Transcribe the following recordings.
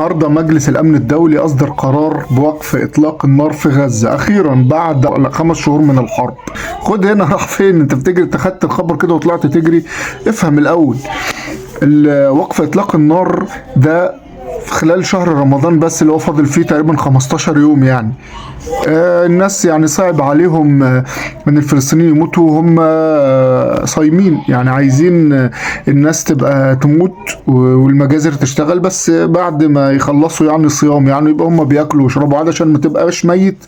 النهارده مجلس الامن الدولي اصدر قرار بوقف اطلاق النار في غزة اخيرا بعد 5 شهور من الحرب. خد هنا، راح فين انت؟ بتجري؟ انت خدت الخبر كده وطلعت تجري؟ افهم الاول. وقف اطلاق النار ده في خلال شهر رمضان بس، اللي هو فاضل فيه تقريبا 15 يوم. يعني الناس يعني صعب عليهم ان الفلسطينيين يموتوا وهم صايمين. يعني عايزين الناس تبقى تموت والمجازر تشتغل بس بعد ما يخلصوا يعني صيام، يعني يبقى هم بياكلوا ويشربوا عادي عشان ما تبقاش ميت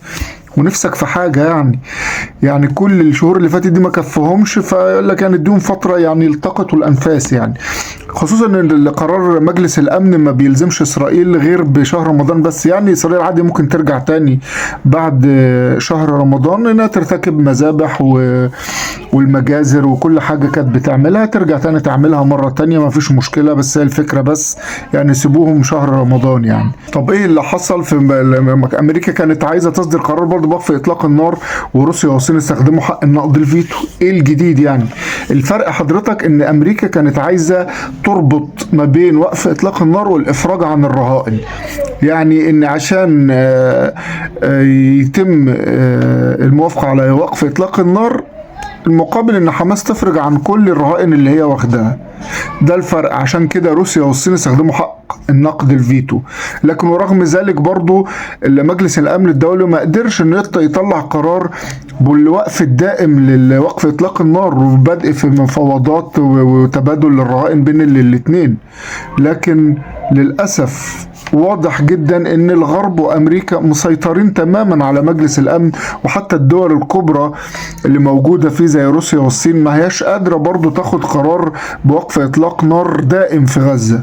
ونفسك في حاجة. يعني كل الشهور اللي فاتت دي ما كفهمش، فيقول لك يعني اديهم فترة يعني يلتقطوا الأنفاس. يعني خصوصا ان قرار مجلس الامن ما بيلزمش اسرائيل غير بشهر رمضان بس. يعني اسرائيل عادي ممكن ترجع تاني بعد شهر رمضان انها ترتكب مذابح والمجازر وكل حاجة كانت بتعملها ترجع تاني تعملها مرة تانية، ما فيش مشكلة. بس هي الفكرة بس يعني سيبوهم شهر رمضان يعني. طب ايه اللي حصل؟ في امريكا كانت عايزة تصدر قرار برضه بوقف اطلاق النار، وروسيا والصين استخدموا حق النقض، الفيتو. ايه الجديد؟ يعني الفرق حضرتك ان امريكا كانت عايزة تربط ما بين وقف اطلاق النار والافراج عن الرهائن، يعني ان عشان يتم الموافقة على وقف اطلاق النار المقابل ان حماس تفرج عن كل الرهائن اللي هي واخداها. ده الفرق. عشان كده روسيا والصين استخدموا حق النقد، الفيتو. لكن ورغم ذلك برضو اللي مجلس الامن الدولي ما قدرش انه يطلع قرار بالوقف الدائم لوقف اطلاق النار وبدء في مفاوضات وتبادل الرهائن بين الاثنين. لكن للاسف واضح جدا ان الغرب وامريكا مسيطرين تماما على مجلس الامن، وحتى الدول الكبرى اللي موجودة فيه زي روسيا والصين ما هياش قادرة برضو تاخد قرار بوقف اطلاق نار دائم في غزة.